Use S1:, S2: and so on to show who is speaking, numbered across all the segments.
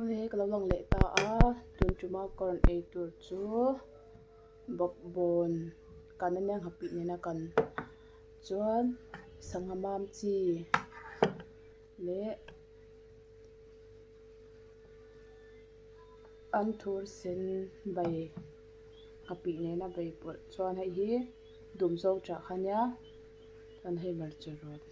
S1: Awle ka lo lang leh ta a, tun tuma ka rawn ei tur chu bawkbawn kan ania nghapih nena kan chuan sangha mam chi leh anthur sen bai nghapih nena bai pawlh chuan hei hi dum zawng chah kha ania chuan hei hmarcha rawt.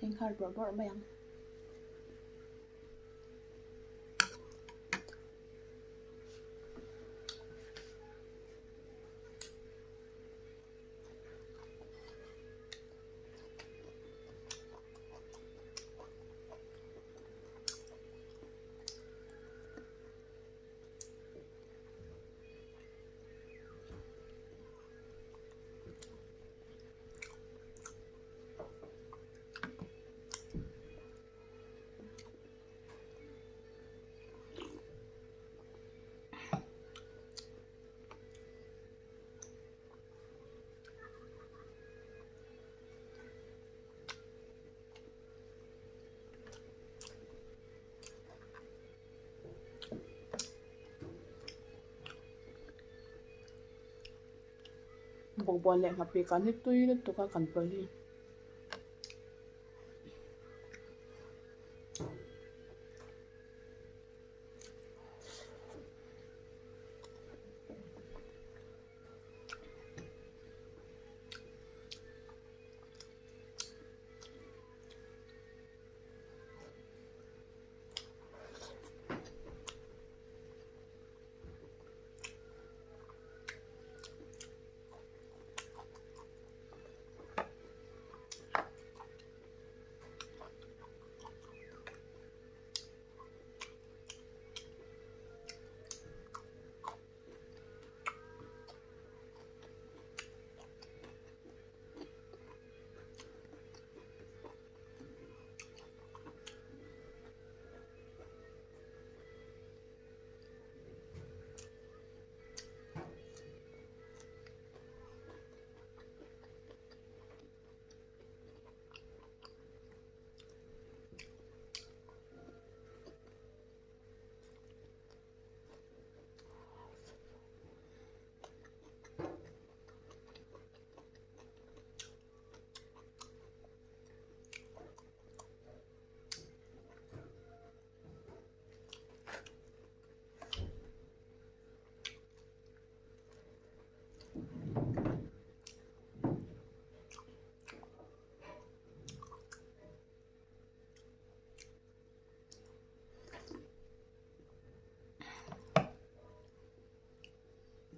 S1: Heng nghal bawrh bawrh mai ang. Bawkbawn leh nghapih kan hi tui lutuk a kan pawlh hi.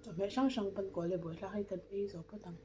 S1: Chawhmeh hrang hrang pawn kawl leh buaithlak hi kan ei zo phawt ang.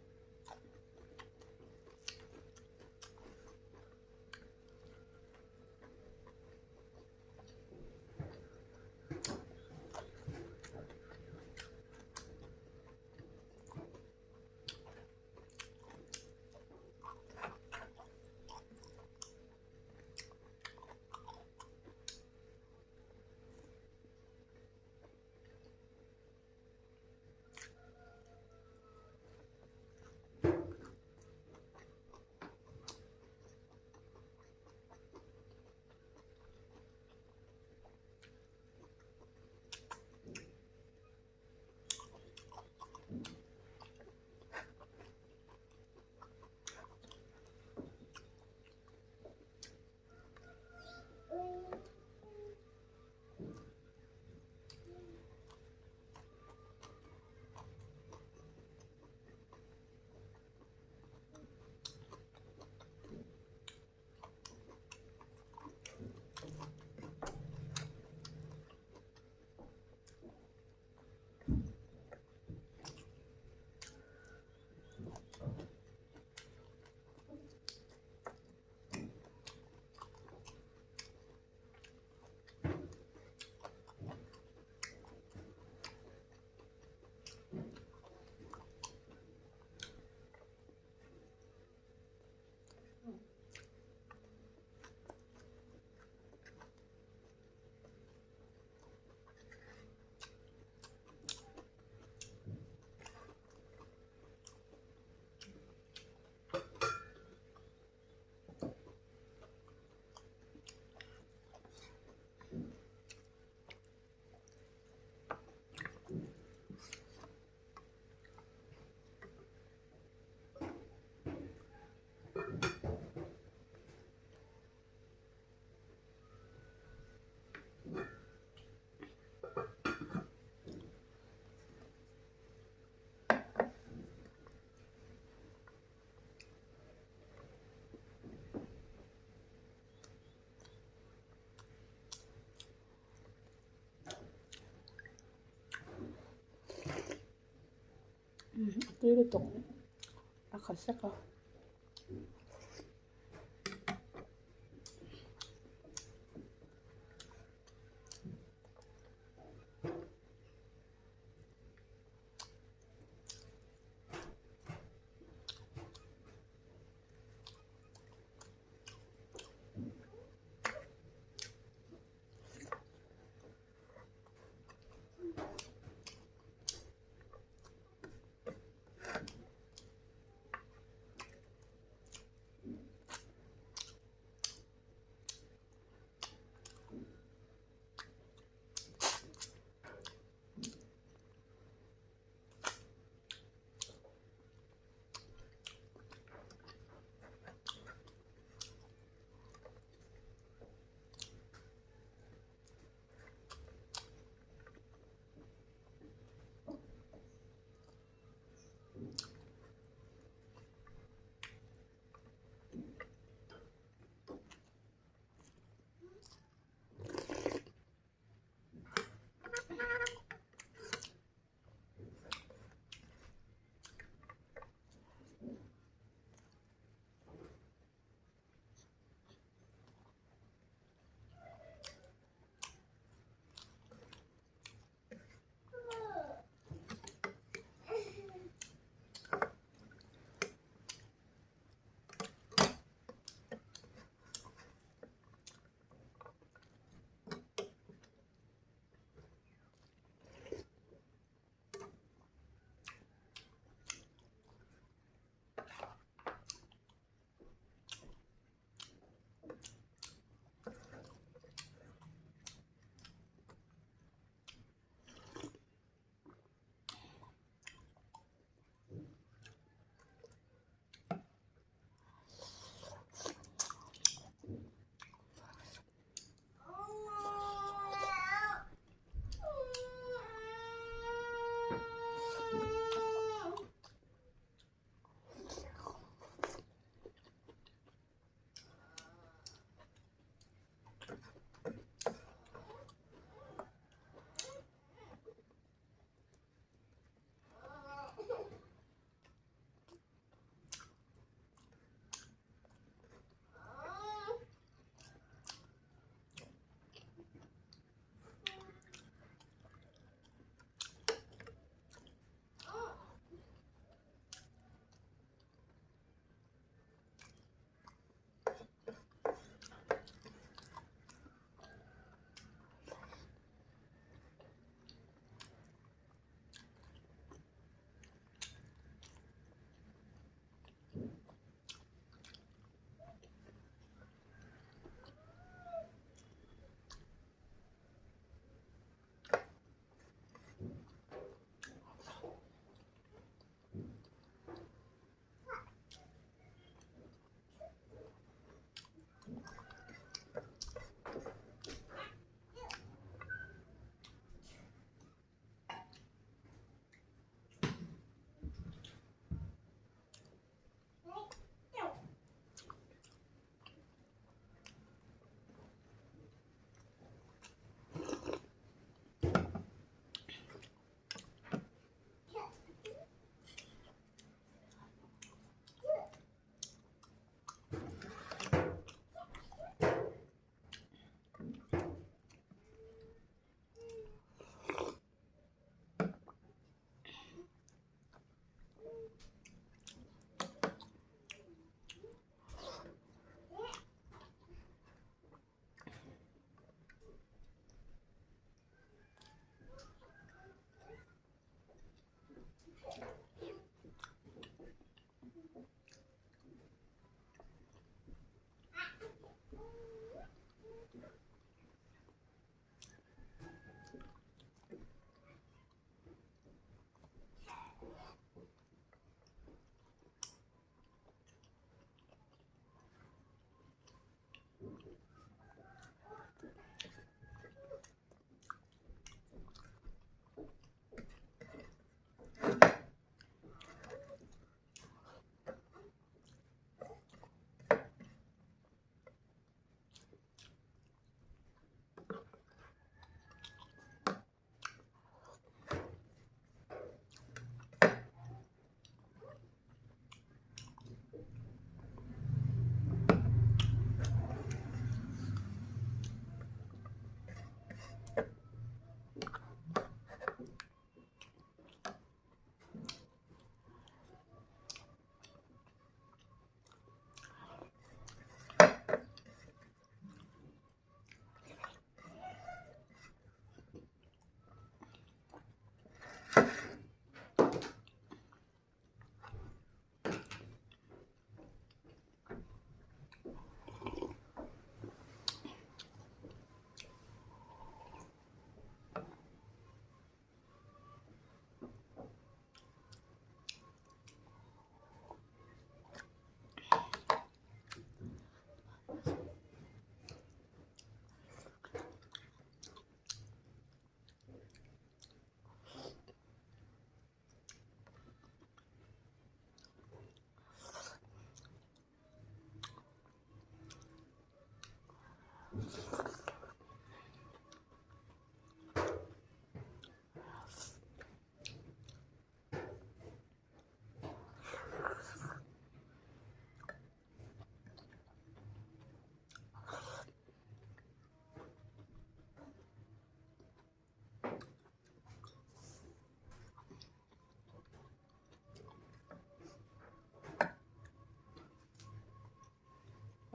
S1: tui lutuk a kha sek a.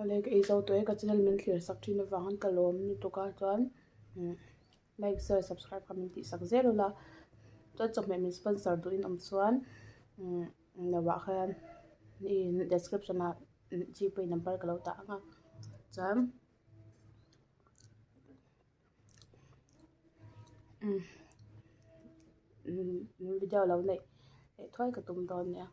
S1: Awle ka ei zo tawh e ka channel min thlir sak thin avangin ka lawm lutuk a chuan umm like share subscribe kha min tih sak zel ula chuan chawhmeh min sponsor duh in awm chuan umm lo ah khan ih description ah gpay number ka lo dah ang a chuan umm video lo neih leh thuai ka tum dawn nia.